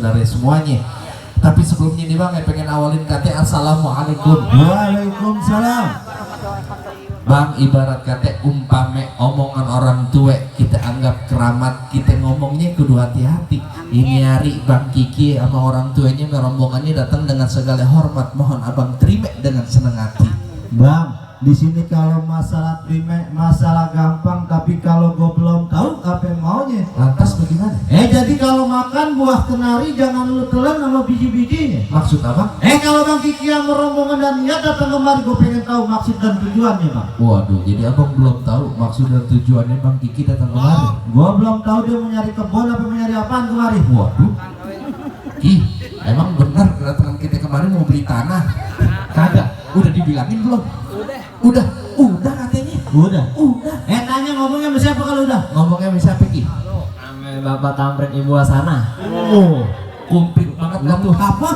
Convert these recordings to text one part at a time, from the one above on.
saudara semuanya. Tapi sebelumnya nih Bang, pengen awalin kata assalamualaikum. Waalaikumsalam. Bang, ibarat kata umpame omongan orang tua kita anggap keramat, kita ngomongnya kudu hati-hati. Ini hari Bang Kiki sama orang tuanya merombongannya datang dengan segala hormat, mohon abang terima dengan senang hati. Bang, di sini kalau masalah terima masalah gampang, tapi kalau gue belum tahu apa yang maunya. Lantas bagaimana? Jadi kalau makan buah kenari jangan lu telan sama biji-bijinya. Maksud apa? Kalau Bang Kiki yang merombongan dan niat datang kemari, gue pengen tahu maksud dan tujuannya, Bang. Waduh, jadi abang belum tahu maksud dan tujuannya Bang Kiki datang kemari. Gue belum tahu dia mau nyari kebun apa mau nyari apaan kemari. Waduh, Ki, emang benar kedatangan kita kemarin mau beli tanah? Kagak, udah dibilangin belum? Udah katanya. Udah. Tanya ngomongnya sama siapa kalau udah? Ngomongnya sama siapa Ki? Ame Bapak Tamrin Ibu Hasanah. Oh, kumplit banget kamu. Apa?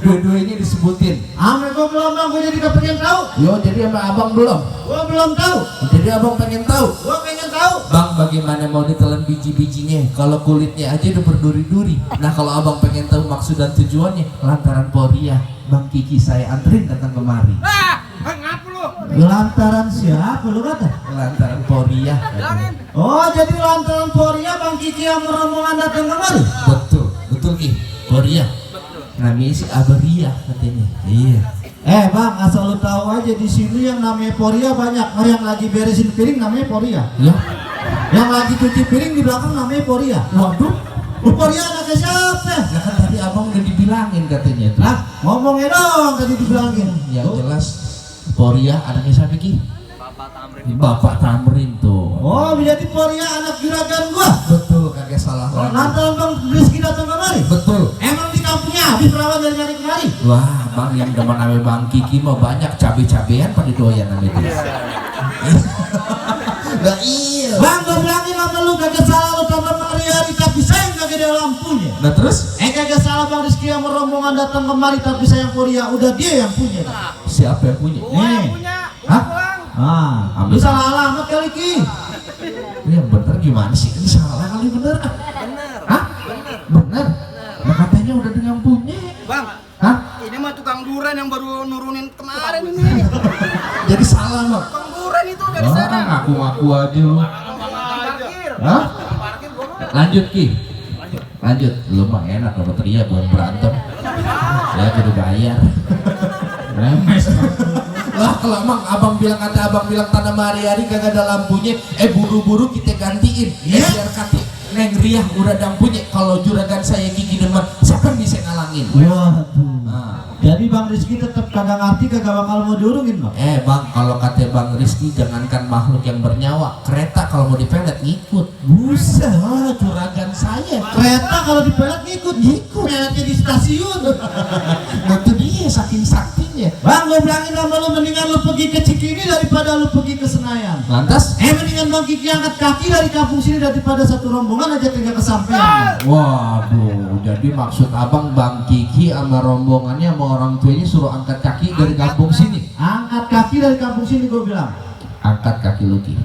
Dua-duanya disebutin. Ame gue belum, Bang, gue jadi pengen tahu. Yo, jadi sama abang belum? Gue belum tahu. Jadi abang pengen tahu. Gue pengen tahu. Bang, bagaimana mau ditelan biji-bijinya kalau kulitnya aja udah berduri-duri? Nah, kalau abang pengen tahu maksud dan tujuannya, lantaran Poria Bang Kiki saya anterin datang kemari. Lantaran siapa lu kata? Lantaran Poria. Oh, jadi lantaran Poria Bang Kiki yang merombongan datang kemari? Betul Ki. Poria. Namanya si Abaria katanya. Iya. Bang, asal lu tahu aja di sini yang namanya Poria banyak. Yang lagi beresin piring namanya Poria. Ya. Yang lagi cuci piring di belakang namanya Poria. Waduh. Poria anaknya siapa? Ya kan tadi abang udah dibilangin katanya tuh. Lah, ngomongnya dong tadi dibilangin. Yang jelas Poria anaknya siapa Ki? Bapak Tamrin tuh. Oh, jadi Poria anak juragan gua. Betul, kagak salah lagi. Lantaran Bang Rizky datang kemari. Betul. Emang di kampungnya habis perawan dari nyari kemari. Wah, Bang, yang demen ame Bang Kiki mah banyak cabe-cabean pada doyan ame itu. Lah iya. Bang, gua bilangin sama lu kagak salah lu tambah hari-hari, tapi saya kagak ada lampunya. Nah terus? Kagak salah Bang Rizky yang merombongan datang kemari, tapi sayang Poria udah dia yang punya. Siapa yang punya? Hah? Lu salah alamat kali Ki. Ini yang bener gimana sih? Ini salah kali bener? Hah? Bener? Nah, katanya udah dengan punya. Bang, Hah? ini mah tukang duren yang baru nurunin kemarin ini. Jadi salah loh. Tukang duren itu dari sana. Ngaku-ngaku aja lu. Parkir. Hah? Parkir gua mah. Lanjut Ki. Lanjut. Lu mah enak kalau teriak bukan berantem. Ya kudu bayar. Remes. Lah kalau emang abang bilang kata abang bilang tanah hari-hari kagak ada lampunya, buru-buru kita gantiin. Biar kata Neng Riah udah lampunya. Kalau juragan saya Kiki demen, siapa yang bisa ngalangin? Waduh. Nah. Jadi Bang Rizky tetap kagak ngerti, kagak bakal mau diurungin Bang. Bang, kalau kata Bang Rizky jangankan makhluk yang bernyawa, kereta kalau mau dipelet ngikut. Buset. Juragan saya. Kereta kalau dipelet ngikut. Peletnya di stasiun. Itu dia saking saktinya. Bang, gue bilangin sama lu, mendingan lu pergi ke Cikini daripada lu pergi ke Senayan. Lantas? Mendingan Bang Kiki angkat kaki dari kampung sini daripada satu rombongan aja kagak kesampean. Waduh, jadi maksud abang Bang Kiki sama rombongannya sama orang tuanya suruh angkat kaki dari kampung sini. Angkat kaki dari kampung sini gue bilang. Angkat kaki lu Ki.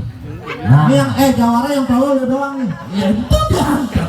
Ini yang Jawara yang tahu lu doang nih. Ya itu dia angkat.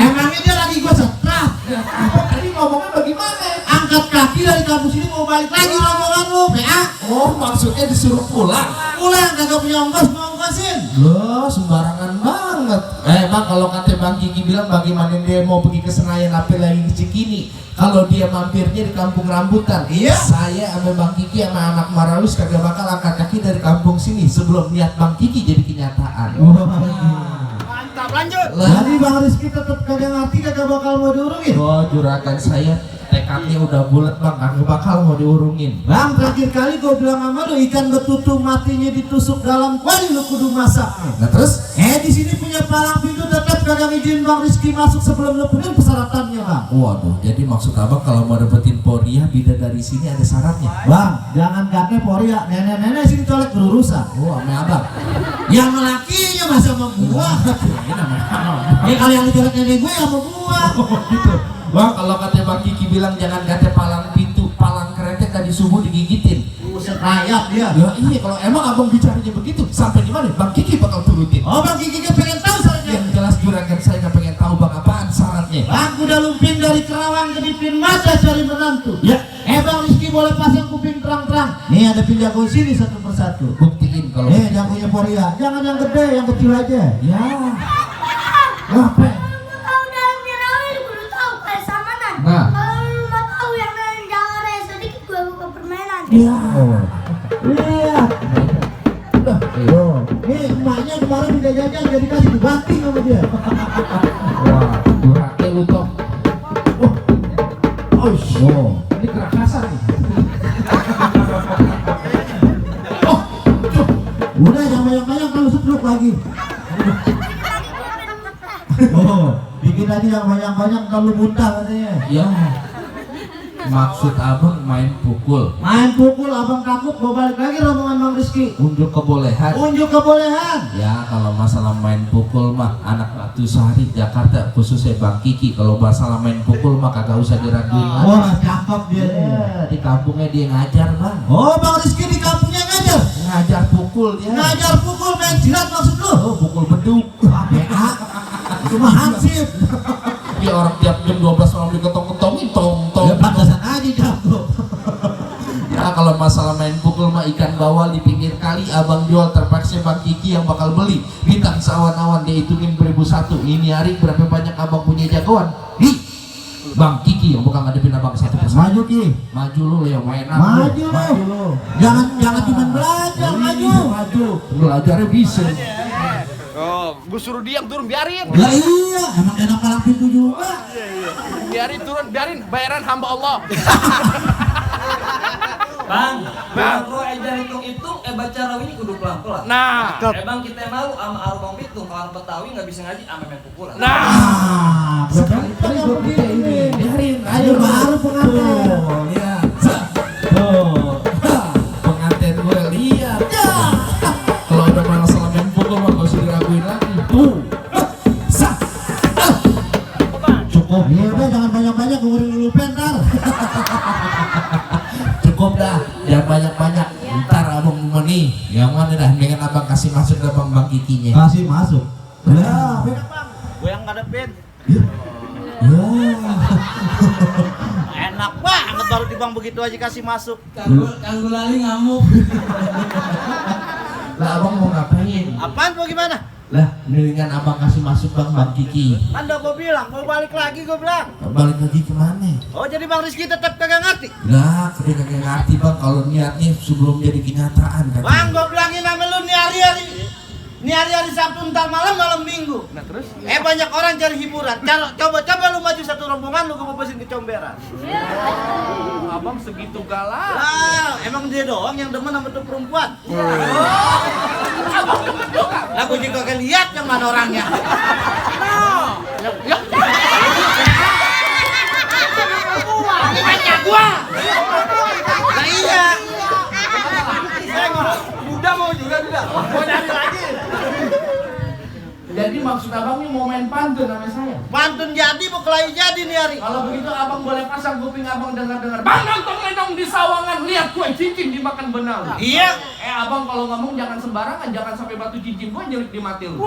Emangnya dia lagi gue setrap. Abang tadi ngomongnya bagaimana? Angkat kaki dari kampung sini mau balik lagi rombongan lu, PA. Oh, maksudnya disuruh pulang. Pulang kagak punya ongkos, mau ongkosin. Loh, sembarangan banget. Bang, kalau kata Bang Kiki bilang bagaimana dia mau pergi ke Senayan apa lagi ke Cikini, kalau dia mampirnya di Kampung Rambutan. Iya. Saya sama Bang Kiki sama anak Marawis kagak bakal angkat kaki dari kampung sini sebelum niat Bang Kiki jadi kenyataan. Mantap, lanjut. Jadi Bang Rizky tetap kagak ngerti, kagak bakal mau diurungin. Oh, juragan saya tekadnya udah bulat Bang, kagak bakal mau diurungin. Bang, terakhir kali gue bilang sama lu, ikan betutu matinya ditusuk dalam kuali lu kudu masak. Nah terus? Di sini punya palang pintu, tetap kagak ngizinin Bang Rizky masuk sebelum lu penuhin persyaratannya Bang. Waduh, jadi maksud abang kalau mau dapetin Poria bida dari sini ada syaratnya? Bang, jangan kate Poria, nenek-nenek sini colek berurusan. Oh, sama abang. Yang lelakinya masa sama gua. Ini namanya Kalau yang dicolek nenek gue sama gua. gitu. Bang, kalau kata Bang Kiki bilang jangan kata palang pintu, palang kereta tadi subuh digigitin. Buset rayap dia. Ya iya, kalau emang abang bicaranya begitu, sampai di mana Bang Kiki bakal turutin. Oh, Bang Kiki pengen tahu Yang saja. jelas juragan saya nggak pengen tahu Bang apaan syarat masaknya. Aku udah lumping dari Kerawang ke Dipin masa cari menantu. Ya, Bang Rizky boleh pasang kuping terang-terang. Nih ada jago sini satu persatu. buktiin kalau Jagonya Poria. Jangan yang gede, yang kecil aja. ya. Apa? Tahu dalam Mirawi kudu tahu kayak samanan. Nah. Kalau lu mau tahu yang lain jangan rese sedikit gue buka permainan. Iya. Lihat. Oh, nih emaknya kemarin udah jajan jadi kasih dibanting sama dia. Wah, durhaka lu toh. Oh, Ini kerakasan nih. udah jangan banyak-banyak kalau setruk lagi. Oh, bikin aja yang banyak-banyak kalau muntah katanya. Ya. Maksud abang main pukul. Main pukul abang takut mau balik lagi rombongan Bang Rizky. Unjuk kebolehan. Unjuk kebolehan. Ya kalau masalah main pukul mah anak Batu Sari Jakarta khususnya Bang Kiki kalau masalah main pukul mah kagak usah diraguin lagi. Wah, cakep dia. Di kampungnya dia ngajar bang. Oh, Bang Rizky di kampungnya ngajar. Ngajar pukul dia. Ngajar pukul main silat maksud lu? Oh pukul beduk. PA. Cuma hansip. Ya orang tiap jam 12 malam diketong-ketongin tong-tong. Ya pantasan aja jago. Ya kalau masalah main pukul mah ikan bawal di pinggir kali abang jual terpaksa Bang Kiki yang bakal beli. Bintang seawan-awan dihitungin beribu satu. Ini hari berapa banyak abang punya jagoan? Nih Bang Kiki yang bakal ngadepin abang satu persatu. Maju Ki. Maju lu yang main apa? Maju lu. Jangan cuma belajar, maju. Maju. Belajarnya bisa. Oh, gue suruh dia yang turun, biarin. Lah iya, emang enak palang pintu juga. Biarin turun, biarin. Bayaran hamba Allah. Bang, bro ejar hitung-hitung, baca rawi ini kudu pelan-pelan. Nah, Bang kita malu sama Arbong Pitung, kalau Betawi nggak bisa ngaji sama main pukulan. nah. Ah, Sekali-kali gue kita ini. Biarin. Ayo baru pengantin. Tuh, lihat. Tuh. Pengantin gue lihat. Kalau udah masalah main pukul mah gak usah diraguin lagi. Tuh. Cukup. Iya udah jangan banyak-banyak gue dulu pentar. Cukup dah, jangan banyak-banyak. Ntar abang mau nih, yang mana dah? Mendingan abang kasih masuk ke Bang Kikinya. Kasih masuk. Ya, Bang, gue yang ngadepin. ya. Enak banget baru dibang begitu aja kasih masuk. Kanggu lali ngamuk. Lah abang mau ngapain? Apaan mau gimana? Lah, mendingan abang kasih masuk Bang Kiki. Kan udah gue bilang, mau balik lagi gue bilang. Balik lagi kemana? Oh jadi Bang Rizky tetap kagak ngerti? Lah, kita kagak ngerti bang kalau niatnya sebelum jadi kenyataan kan. Bang, gue bilangin sama lu nih hari-hari. Ini hari-hari Sabtu ntar malam Minggu. Nah terus? Banyak orang cari hiburan. Coba lu maju satu rombongan lu gue bebasin ke comberan. Abang segitu galak. Emang dia doang yang demen sama tuh perempuan. Lah gue juga kagak lihat yang mana orangnya. Ya. Ini gua. Nah iya. Udah mau juga tidak. Mau nyari lagi. Jadi maksud abang ini mau main pantun sama saya? Pantun jadi, mau kelahi jadi nih hari. Kalau begitu abang boleh pasang kuping abang dengar-dengar. Bang nonton lenong di sawangan, lihat kue cincin dimakan benal. Iya. Abang kalau ngomong jangan sembarangan, jangan sampai batu cincin gue nyelip di mati lu.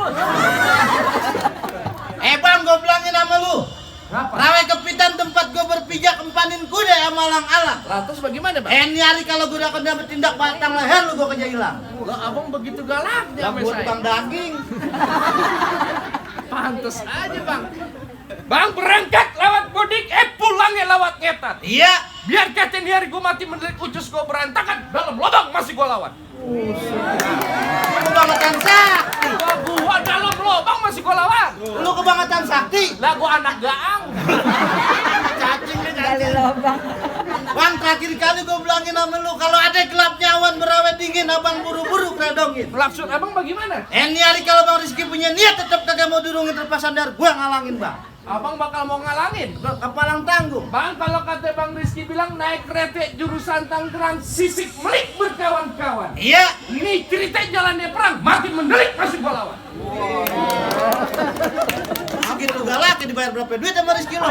Bang, gue bilangin sama lu. Kenapa? Rawe kepitan tempat gue berpijak empanin kuda ya malang-alang. Lantas bagaimana bang? Ini hari kalau gue udah kena bertindak batang leher lu gue kerja hilang. Lah abang begitu galaknya Ya sama buat saya. tukang daging. Pantes aja bang. Bang berangkat lewat mudik, pulangnya lewat ngetat. Iya. Biar katen hari gue mati mendelik ucus gue berantakan, dalam lubang masih gue lawan. Kebangetan sakti. Gua dalam lubang masih gue lawan. Lu kebangetan sakti. Lah gue anak gaang. Cacing nih cacing. Bang, terakhir kali gue bilangin sama lu, kalau ada gelapnya awan berawet dingin, abang buru-buru kredongin. Maksud abang bagaimana? Ini hari kalau Bang Rizky punya niat tetap kagak mau durungin terpasan dar, gua ngalangin bang. Abang bakal mau ngalangin. Kepalang tanggung. Bang, kalau kata Bang Rizky bilang naik kereta jurusan Tangerang, sisik melik berkawan-kawan. Iya. Ini cerita jalannya perang, mati mendelik masih gua lawan. Begitu galak ya dibayar berapa duit sama Rizky lo?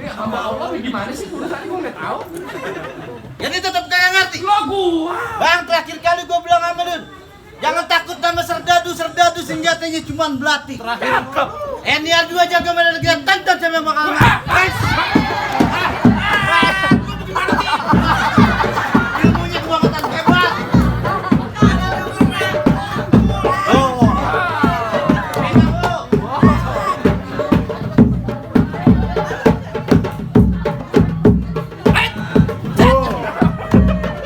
Ya hamba Allah gimana sih urusannya gua nggak tahu. Jadi tetap kagak ngerti. Lo gua. Bang, terakhir kali gua bilang sama lu, Jangan takut sama serdadu senjatanya cuma belati. Niar 2 jaga medan negara tonton sampai bakal ilmunya kebangetan hebat.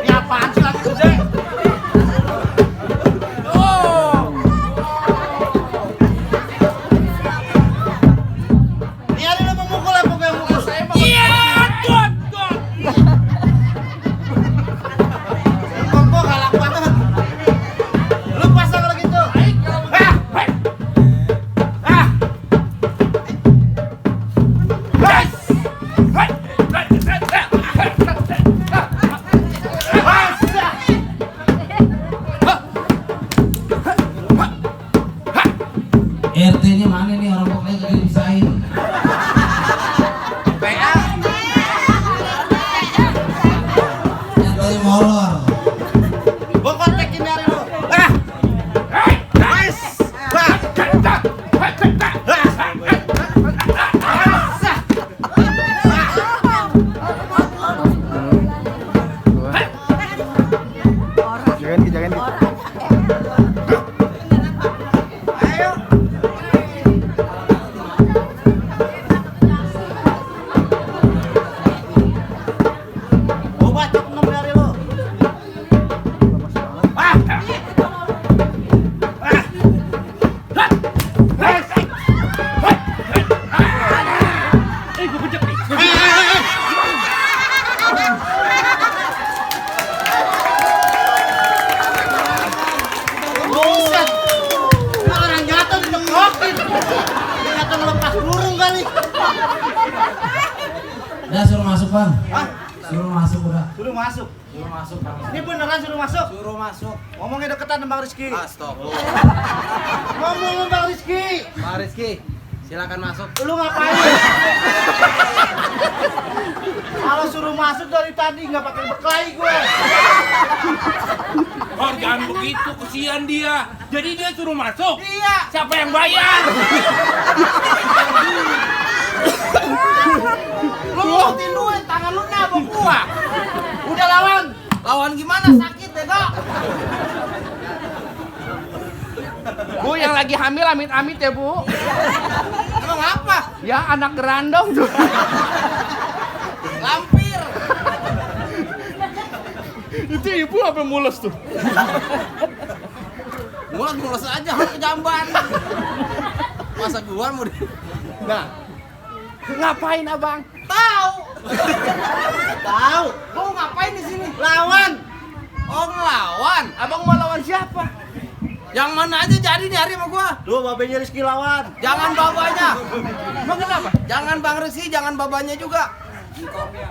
Ini apaan sih lagi gede? Ini ada yang memukul apa yang mukul saya? Kok galak banget. Lu pasang lagi tuh. RT-nya mana nih orang pokoknya gak dipisahin. RT molor. Gua kontekin dari lu. Gua bacok 6 dari lu. Buset. Ini orang jatuh ditekokin. Dia jatuh ngelepas burung kali. Udah suruh masuk bang. Hah? Suruh masuk udah. Suruh masuk. Suruh masuk bang. Ini beneran suruh masuk. Suruh masuk. Ngomongnya deketan sama Bang Rizky. Astagfirullah. Ngomong sama Bang Rizky. Pak Rizky, silakan masuk. Lu ngapain? Kalau suruh masuk dari tadi nggak pakai berkelahi gue. Oh jangan begitu, kesian dia. Jadi dia suruh masuk. Iya. Siapa yang bayar? Lu ngutin duit, tangan lu nabok gua. Udah lawan. Lawan gimana? Sakit bego. Bu yang lagi hamil amit-amit ya bu. Emang apa? Ya anak gerandong tuh. Lampir. Itu ibu apa mules tuh? Mules aja ke jamban. Masa gua mau Nah, ngapain abang? tahu. Tahu. Mau ngapain di sini? Lawan. Oh ngelawan. Abang mau lawan siapa? Yang mana aja jadi nih hari sama gua. Lu babenya Rizky lawan. Jangan babanya. Emang kenapa? Jangan Bang Rizky, jangan babanya juga.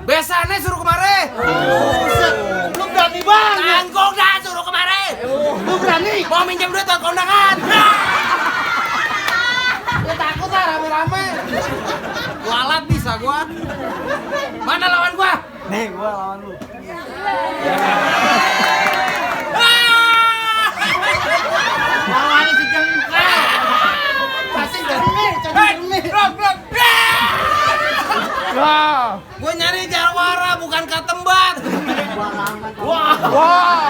Besannya suruh kemari. Buset. Lu berani banget. Tanggung dah suruh kemari. Lu berani. Mau minjem duit buat kondangan. Ya takut lah rame-rame. Walat bisa gua. Mana lawan gua? Nih, gua lawan lu. Lawan si jengkal. Cacing jernih, cacing jernih. Wah, Gua nyari jawara bukan katembat. Wah. wah.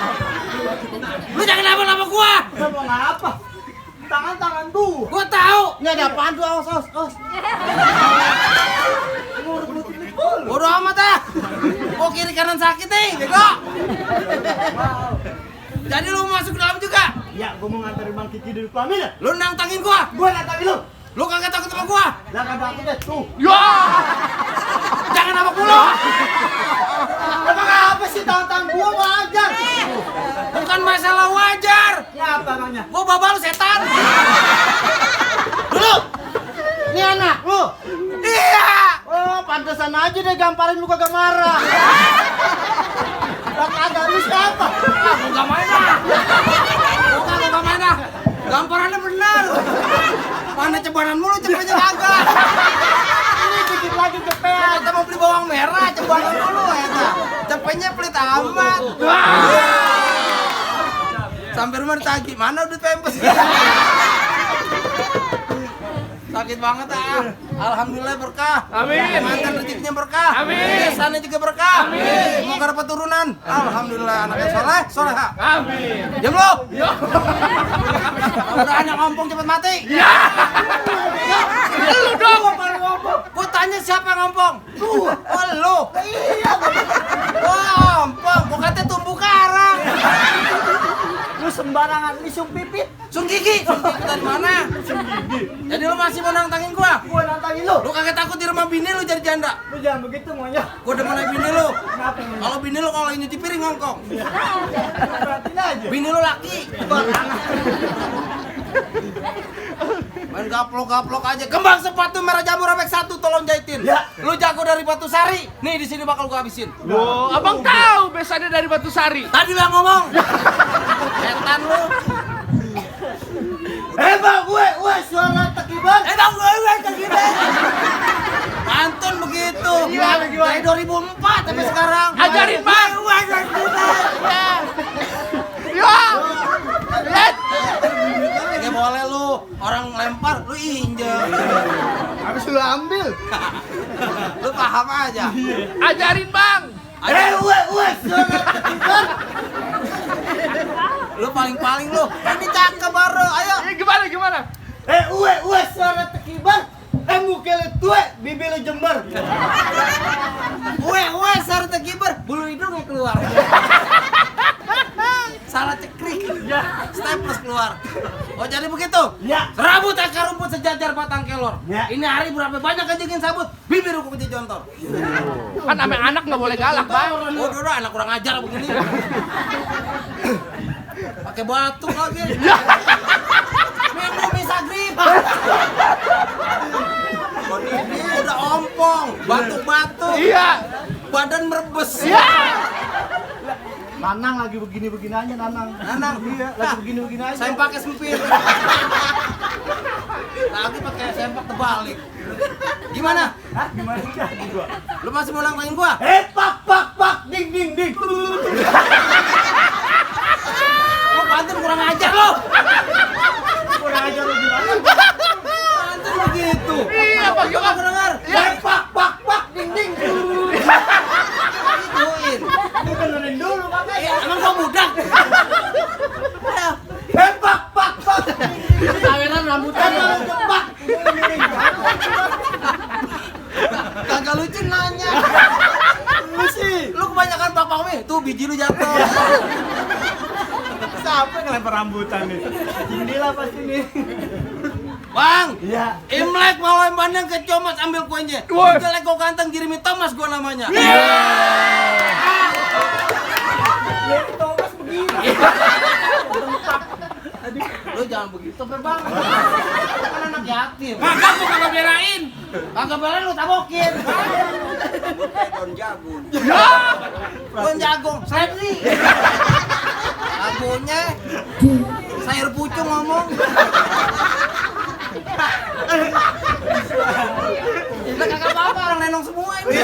Lu jangan apa-apa gua. Udah mau ngapa? Tangan tuh. Gua tahu. Ini ada apaan tuh? Awas. Bodoh amat ah. Gua kiri kanan sakit nih, bego. Jadi lu mau masuk ke dalam juga? Ya, gua mau nganterin Bang Kiki dulu pamit ya. Lu nantangin gua. Gua nantangin lu. Lu kagak takut sama gua. Lah kagak aku deh tuh. Ya. Jangan apa mulu. Emang apa sih tangan gua wajar? Bukan masalah wajar. Ya apa emangnya? Gua babal setan. Dulu. Ini anak lu. Iya. Oh, pantesan aja deh gamparin lu kagak marah. Lah kagak lu siapa? Ah, gua gak main ah. Gua gak main ah. Gamparannya benar. Mana cebanan mulu, cepetnya kagak. Ini dikit lagi cepet. Kita mau beli bawang merah, cebanan dulu ya. Cepetnya pelit amat. Sampai rumah ditagih, mana udah pempes? Sakit banget ah. Alhamdulillah berkah. Amin. Mantan rezekinya berkah. Amin. Desanya juga berkah. Amin. Semoga dapat turunan. Alhamdulillah anaknya soleh, soleha. Amin. Diam lo. Yo. Udah anak ngompong cepet mati. Ya. Lu dong. Gua tanya siapa yang ngompong? Lu. Oh lu. Iya. Ngompong. Gua katanya tumbuh karang. Lu sembarangan isung pipit. Sung gigi. Sung gigi dari mana? Jadi lu masih mau nantangin gua? Gua nantangin lu. Lu kagak takut di rumah bini lu jadi janda? Lu jangan begitu maunya. Gua demen sama bini lu. Kenapa maunya? Kalau bini lu kalau nyuci piring ngongkong. Perhatiin aja. Bini lu laki. Main gaplok-gaplok aja. Kembang sepatu merah jamur robek 1 tolong jahitin. Ya. Lu jago dari Batu Sari. Nih di sini bakal gua habisin. Wow, abang tahu besannya dari Batu Sari. Tadi lu yang ngomong. Setan lu. Bang, gue suara tekiban. Bang gue tergibe. Pantun begitu. Gimana? Dari 2004 sampai sekarang. Ajarin, Bang. Ya. Lihat. Ya boleh lu. Orang lempar lu injek. Habis lu ambil. Lu paham aja. Ajarin, Bang. Gue suara tekiban. Lu paling-paling lu. Ini cakep baru. Ayo. Gimana? Gue suara tekiban. Mukele tue, bibir lu jember. Weh, sar tekiber, bulu hidungnya keluar. Salah cekrik. Staples keluar. Oh jadi begitu? Ya. Serabut akar rumput sejajar batang kelor. Ya. Ini hari berapa banyak kejengin sabut, bibir aku peci jontor. Kan ame anak nggak boleh galak, Bang. Oh, udah anak kurang ajar begini. Pakai batuk lagi. Minggu bisa grip. Ini udah ompong, batuk-batuk. Iya. Badan merebes. Iya. Nanang lagi begini-begini aja Nanang. Nanang. Iya, lagi begini-begini aja. Saya pakai sempit. Lagi pakai sempak terbalik. Gimana? Hah? Gimana jadi gua? Lu masih mau nantangin gua? Pak, ding ding ding. Lu pantun kurang ajar lu. Kurang aja lu gimana? Pantun begitu. Iya, Bang. Coba aku dengar. Pak, ding ding. Gituin. Lu benerin dulu makanya. Emang gua budak? Pak. Kaweran rambutan. Pak. Kagak lucu nanya. Lu sih. Lu kebanyakan bapak mi. Tuh biji lu jatuh. Siapa yang ngelempar rambutan nih? Jindila pasti nih. Bang. Iya. Imlek mau yang bandeng ke Comas ambil kuenya. Woi. Jelek kok ganteng kirimi Thomas gua namanya. Ya Thomas begini. Lu jangan begitu, Bang. Kan anak yatim. Maka gua kagak belain. Kagak belain lu tabokin. Daun jagung. Ya. Daun jagung, Sledri. Lagunya sayur pucung ngomong. Udah kagak apa-apa orang nenong semua ini.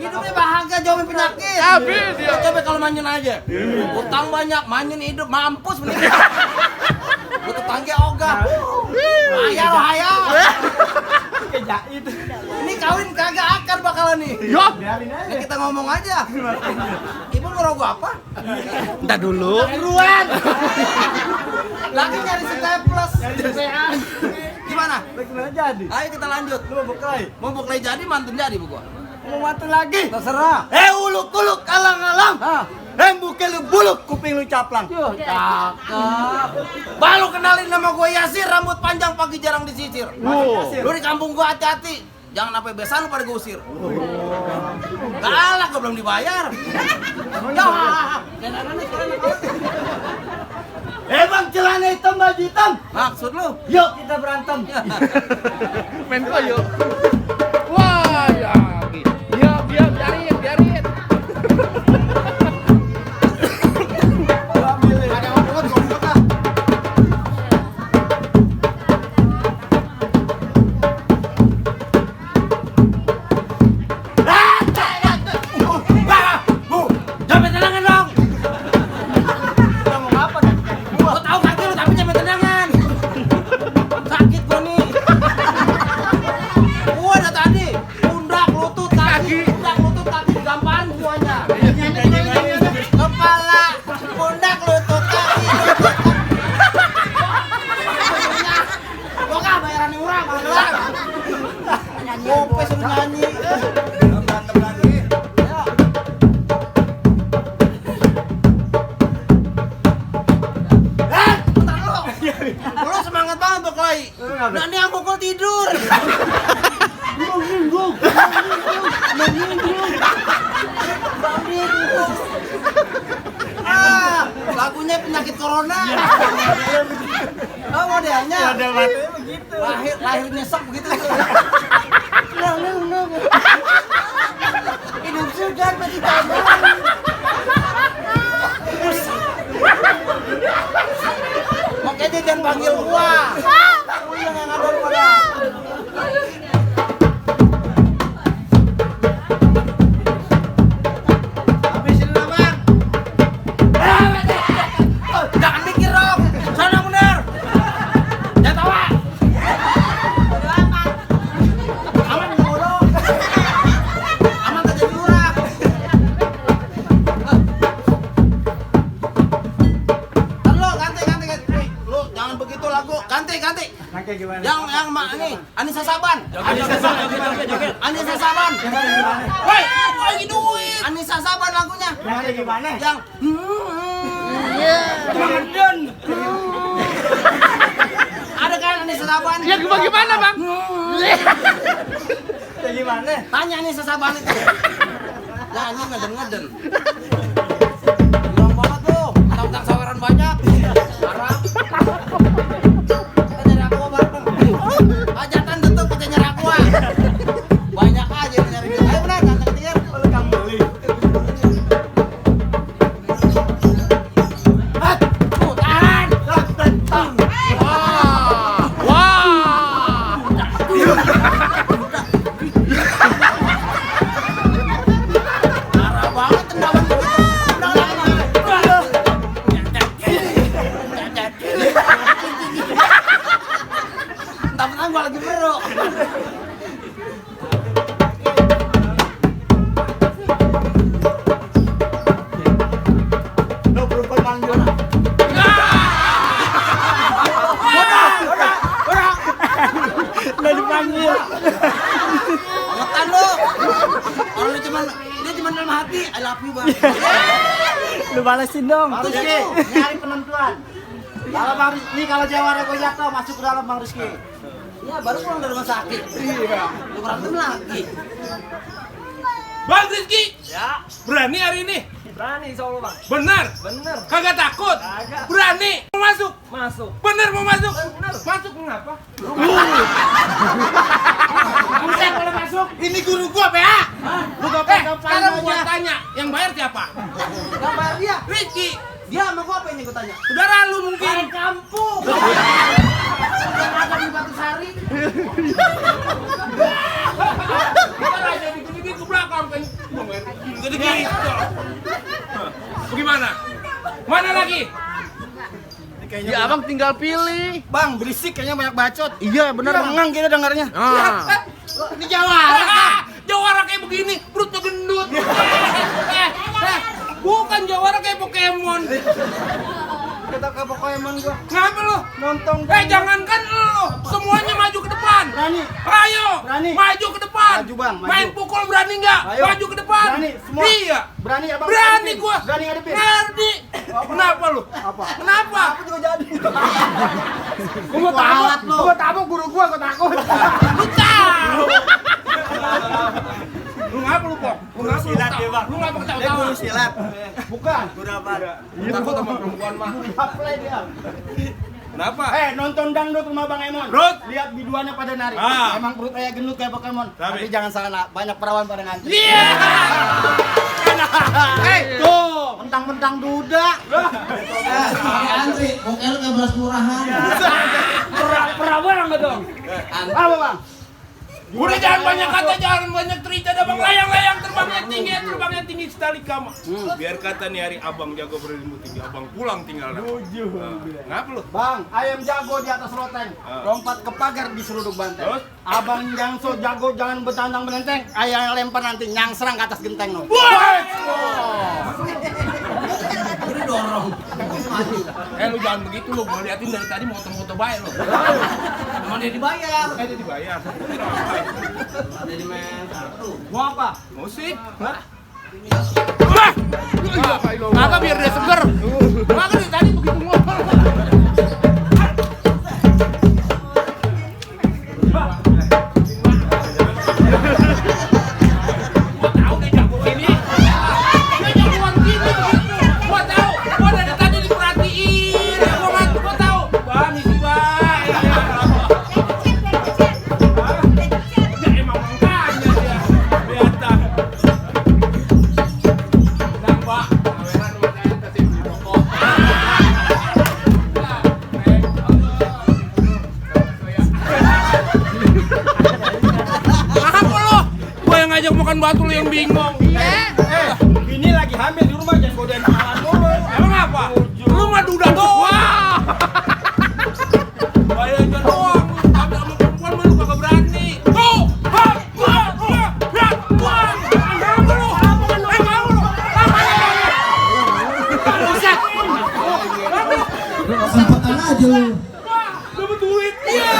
Hidupnya bahagia jauhin penyakit. Habis dia. Coba kalau manjun aja. Utang banyak, manjun hidup mampus mending. Butuh tangga ogah. Hayal. Kejait. Ini kawin kagak akan bakalan nih. Yo. Biarin aja. Ya kita ngomong aja. Ibu ngerogoh apa? Entar dulu. Ruan. Lagi nyari staples. Cepean. Gimana? Bagaimana jadi? Ayo kita lanjut. Lu mau berkelahi? Mau buklai jadi mantun jadi bu gua. Mau mati lagi? Terserah. Uluk-uluk alang-alang. Hah. Buke lu buluk, kuping lu caplang. Yuh, cakep. Balu kenalin nama gue Yasir, rambut panjang pagi jarang disisir. Lu di kampung gua hati-hati. Jangan sampai besan lu pada gue usir. Galak gua belum dibayar. Ya. Bang, celana hitam, baju hitam. Maksud lu? Yuk kita berantem. Main gua yuk. Wah, ya. Ya, biarin. Jangan tenangan dong. Kita mau ngapa nih? Ngope suruh nyanyi. Berantem lagi. Bentar lo. Lo semangat banget berkelahi. Nah ini yang pukul tidur. Lagunya penyakit corona. Oh modelnya. Model matanya begitu. Lahir nyesek begitu. Hidup segar masih tambah. Makanya jangan panggil gua. Gua yang ngador pada. Habisin lah bang. Jangan mikir dong. Sana bener. Jangan tawa. Aman nggak bodoh. Aman tak jadi lurah. Kan lo ganti. Wih, lo jangan begitu lagu. Ganti. Nangke gimana? Yang ini Anissa Saban. Anissa Saban. Anissa Saban. Woi, lagi duit. Anissa Saban lagunya. Gimana? Yang Ramadan. ada kan Anissa Saban. Ya gimana bang? Gimana? Tanya Anissa Saban itu. Nyanyi ngeden. Bilang banget tuh, tentang saweran banyak. Harap. Kita nyari aqua bareng. Hajatan tentu kita nyari aqua. Banyak aja yang nyari kita. Ayo benar, ganteng ketiga. Kang beli. Tuh, tahan. Wah. Parah banget tendangan begitu. Entah-entah gua lagi bro. Lo perempuan manggil. Udah dipanggil. Ngetan lo. Orang dia cuma dalam hati, I love you bang. Lu balesin dong. Bang Rizky, Rizky. nyari penentuan. Kalau Bang Rizky, kalau jawara gue jatuh masuk ke dalam Bang Rizky. Ya baru pulang dari rumah sakit. Iya. Lu berantem lagi. Bang Rizky, Ya, berani hari ini? berani insya Allah Bang. Benar? Bener. Kagak takut? Kagak. Berani? Mau masuk? Masuk. Bener mau masuk? Masuk kenapa? Buset kalau masuk. Ini guru gua, PA. Lu gak Sekarang gua tanya, yang bayar siapa? Gak bayar dia. Rizky. Dia sama gua apa ini gua tanya? Saudara lu mungkin. Kampung. Yang ada di Batu Sari. Kita aja dikit-dikit ke belakang kan. Gitu-gitu. Bagaimana? Mana lagi? Ya abang tinggal pilih. Bang, berisik kayaknya banyak bacot. Iya, bener mengang kita dengarnya. Ini jawara. Jawara kayak begini, perutnya gendut. Bukan jawara kayak Pokemon. Kita ke Pokemon gua. Kenapa lu? Nonton Jangankan lu, semuanya maju ke depan. Berani. Ayo, Berani. maju ke depan. Maju, Bang, maju. Main pukul berani nggak? Ayo. Maju ke depan. Berani, semua. Iya. Berani abang. Berani ngadepin. gua. Berani ngadepin. Ngerti. Kenapa lu? Apa? Kenapa? Apa juga jadi. Gua mau tabok lu. Gua tabok guru gua takut. Lu tahu. Lu ngapa lu, Pok? Lu ngapa lu? Silat ya, Bang. Lu ngapa Dia ketawa-tawa? guru silat. Bukan. Udah apa? Takut sama perempuan mah. Apply dia. Kenapa? Nonton dangdut rumah Bang Emon. Rut. Lihat biduannya pada nari. Ah. Emang perut kayak gendut kayak Pokemon. Tapi. Tapi jangan salah, banyak perawan pada ngantri. Iya. Tuh, mentang-mentang duda. Antri, pokoknya nggak beras murahan. Perawan enggak dong? Apa, Bang? Udah jangan banyak kata, jangan banyak cerita, abang layang-layang terbangnya tinggi sekali kamu. Biar kata nih hari abang jago berilmu tinggi, abang pulang tinggal. Ngapa lu? Bang, ayam jago di atas loteng, lompat ke pagar di seruduk banteng. Terus? Abang Jangso jago jangan betantang menenteng, ayam lempar nanti nyang serang ke atas genteng no. Woi! Ini dorong. maju. Lu jangan begitu lu, gua liatin dari tadi moto-moto baik lu. Emang dia dibayar. Dia dibayar. Jadi main kartu. Mau apa? Musik? Hah? Kagak biar dia seger. Kagak dari tadi begitu ngomong. Ngajak makan batu lu yang bingung. Ini lagi hamil di rumah jangan godain kenalan mulu. Emang apa? Lu mah duda doang. Bayarnya doang. Tapi sama perempuan mah lu kagak berani. Tuh! Kesempatan aja lu. Dapat duit. Iya.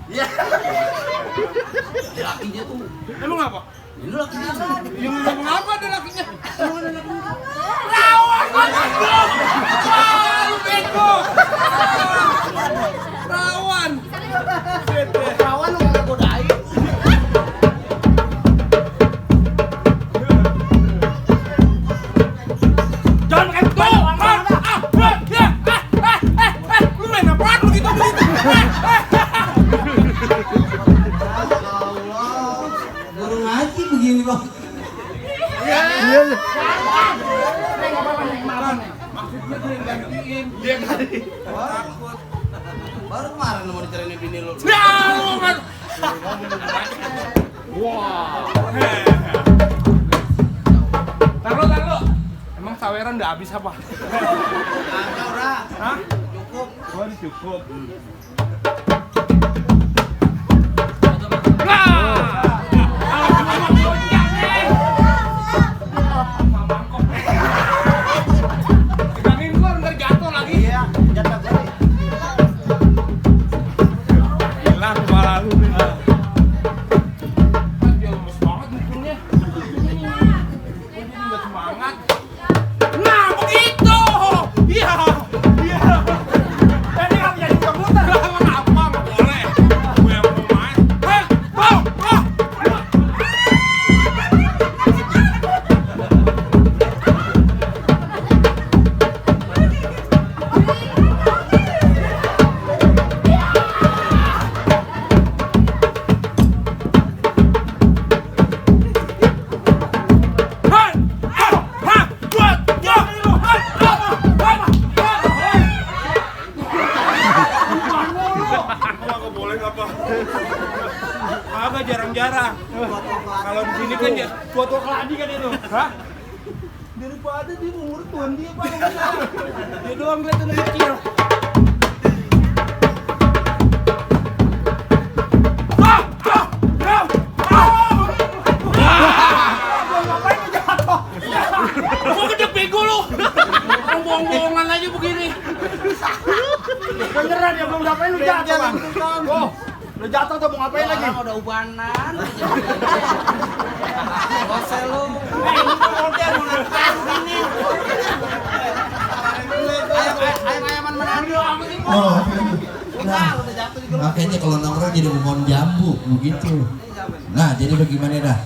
Iya. Lakinya tuh. Emang apa? Ini lakinya. Yang ngomong apa ada lakinya? Rawan banget lu! Wah, lu bego! Rawan! Kawan lu nggak godain. Jangan main tuh! Lu main apaan lu gitu begitu? Baru ngaji begini bang. Maksudnya dia yang gantiin. Dia kali. Takut. Baru kemarin lu mau dicariin bini lu. Ya lu kan. Wah. Taruh. Emang saweran udah habis apa? Enggak udah. Hah? Cukup. Oh, ini cukup. Pegangin gua ntar jatuh lagi. Iya, jatah gue. Hilang kepala lu nih. Dia lemes banget mukulnya. Dia nggak semangat. Nah begitu. Iya. Ini kan jadi komputer. Emang apa nggak boleh? Gue yang mau main. Nggak boleh apa? Agak jarang-jarang. Kalau di sini kan ya tua-tua keladi kan itu. Hah? Daripada dia umur tuan dia pak. Dia doang kelihatan kecil. Gua gede bego lu. Bohong-bohongan aja begini. Beneran ya belum ngapain lu jatuh bang. Oh, lu jatuh tuh mau ngapain lagi? Orang udah ubanan. Gosel lu. Ayam-ayaman menang. Oh, Udah jatuh juga. Makanya kalau nongkrong jadi pohon jambu begitu. Nah, jadi bagaimana dah?